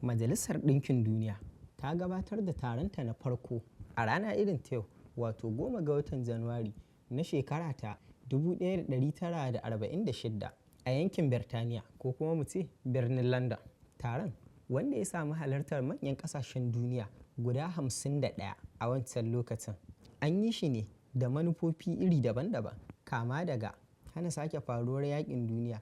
Majalisar Ɗinkin Duniya ta gabatar da taronta na farko a rana irin ta yau, wato 10 ga watan Janairu na shekara ta 1946 a yankin Birtaniya, ko kuma mu ce birnin London. Taron, wanda ya sami halartar manyan ƙasashen duniya guda 51 a wancan lokacin, an yi shi ne da manufofi iri daban-daban, kama daga hana sake faruwar yaƙin duniya,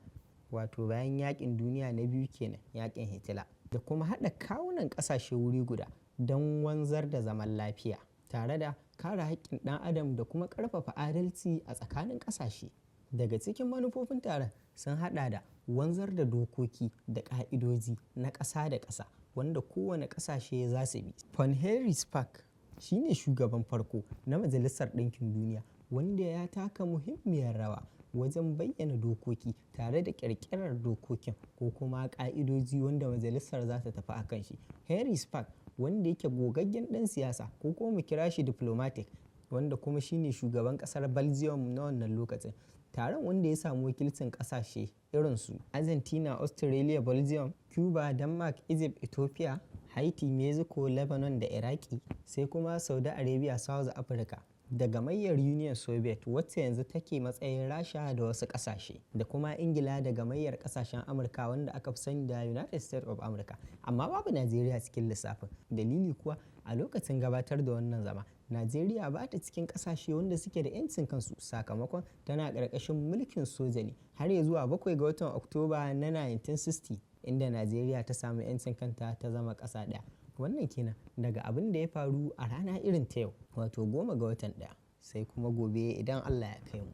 wato bayan Yaƙin Duniya na Biyu kenan, yaƙin Hitler, da kuma haɗa kawunan ƙasashe wuri guda don wanzar da zaman lafiya tare da kare haƙƙin ɗan adam da kuma ƙarfafa adalci a tsakanin ƙasashe. Daga cikin manufofin taron sun haɗa da wanzar da dokoki da ƙa'idoji na ƙasa da ƙasa wanda kowane ƙasashe za su bi. Paul Henri Spaak shi ne shugaban farko na Majalisar Ɗinkin Duniya, wanda ya taka muhimmiyar rawa wajen bayyana dokoki tare da ƙirƙirar dokokin ko kuma ƙa'idoji wanda majalisar za ta tafi a kan shi. Henry Spaak, wanda yake gogaggen ɗan siyasa, ko kuma mu kira shi diplomatic, wanda kuma shine shugaban ƙasar Belgium na wannan lokacin. Taron, wanda ya samu wakilcin ƙasashe irin su Argentina, Australia, Belgium, Cuba, Denmark, Egypt, Ethiopia, Haiti, Mexico, Lebanon da Iraki, sai kuma Saudi Arabia, South Africa, da gamayyar Union Soviet wacce yanzu take matsayin Rasha, da wasu ƙasashe, da kuma Ingila da gamayyar ƙasashen Amurka wanda aka fi sani da United States of America. Amma babu Najeriya cikin lissafin. Dalili kuwa, a lokacin gabatar da wannan zama, Najeriya ba ta cikin ƙasashe wanda suke da 'yancin kansu, sakamakon tana ƙarƙashin mulkin soja ne har ya zuwa 7 ga watan Oktoba na 1960, inda Najeriya ta samu 'yancin kanta ta zama ƙasa ɗaya. Wannan kenan daga abin da ya faru a rana irin ta yau, wato 10 ga watan 1. Sai kuma gobe idan Allah ya kai mu.